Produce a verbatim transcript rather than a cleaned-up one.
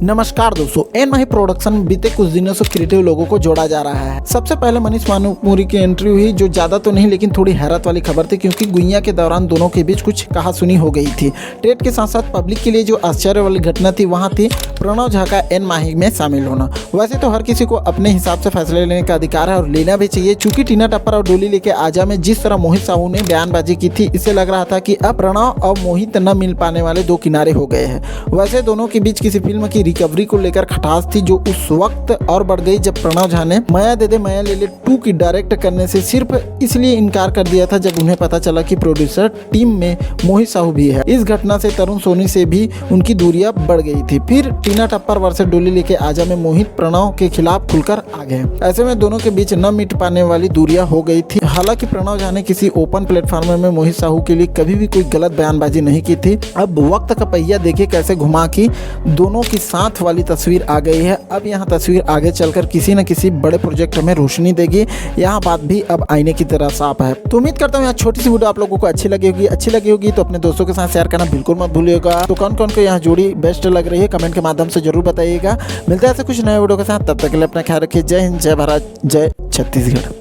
नमस्कार दोस्तों, एन माही प्रोडक्शन बीते कुछ दिनों से क्रिएटिव लोगों को जोड़ा जा रहा है। सबसे पहले मनीष मानूपुरी की एंट्री हुई, जो ज्यादा तो नहीं लेकिन थोड़ी हैरत वाली खबर थी, क्योंकि गुइया के दौरान दोनों के बीच कुछ कहासुनी हो गई थी। ट्रेड के साथ साथ पब्लिक के लिए जो आश्चर्य वाली घटना थी, वहां थी प्रणव झा का एन माही में शामिल होना। वैसे तो हर किसी को अपने हिसाब से फैसले लेने का अधिकार है और लेना भी चाहिए। चूंकि टीना टप्पर और डोली लेके आजा में जिस तरह मोहित साहू ने बयानबाजी की थी, इससे लग रहा था कि अब प्रणव और मोहित न मिल पाने वाले दो किनारे हो गए हैं। वैसे दोनों के बीच किसी फिल्म की रिकवरी को लेकर खटास थी, जो उस वक्त और बढ़ गई जब प्रणव झा ने मया दे दे मया ले ले टू की डायरेक्ट करने से सिर्फ इसलिए इनकार कर दिया था, जब उन्हें पता चला कि प्रोड्यूसर टीम में मोहित साहू भी है। इस घटना से तरुण सोनी से भी उनकी दूरियां बढ़ गई थी। फिर टीना टप्पर वर्सेस डोली लेके आजा में मोहित प्रणव के खिलाफ खुलकर आ गए। ऐसे में दोनों के बीच न मिट पाने वाली दूरियां हो गई थी। हालांकि प्रणव झा ने किसी ओपन प्लेटफॉर्म में मोहित साहू के लिए कभी भी कोई गलत बयानबाजी नहीं की थी। अब वक्त का पहिया देखिए कैसे घुमा कि दोनों की साथ वाली तस्वीर आ गई है। अब यहाँ तस्वीर आगे चलकर किसी न किसी बड़े प्रोजेक्ट में रोशनी देगी। यहाँ बात भी अब आईने की तरह साफ है। तो उम्मीद करता हूँ यहाँ छोटी सी वीडियो आप लोगों को अच्छी लगी होगी। अच्छी लगी होगी तो अपने दोस्तों के साथ शेयर करना बिल्कुल मत भूलिएगा। तो कौन कौन को यहाँ जोड़ी बेस्ट लग रही है, कमेंट के माध्यम से जरूर बताइएगा। मिलते हैं ऐसे कुछ नए वीडियो के साथ, तब तक के लिए अपना ख्याल रखिए। जय हिंद, जय भारत, जय छत्तीसगढ़।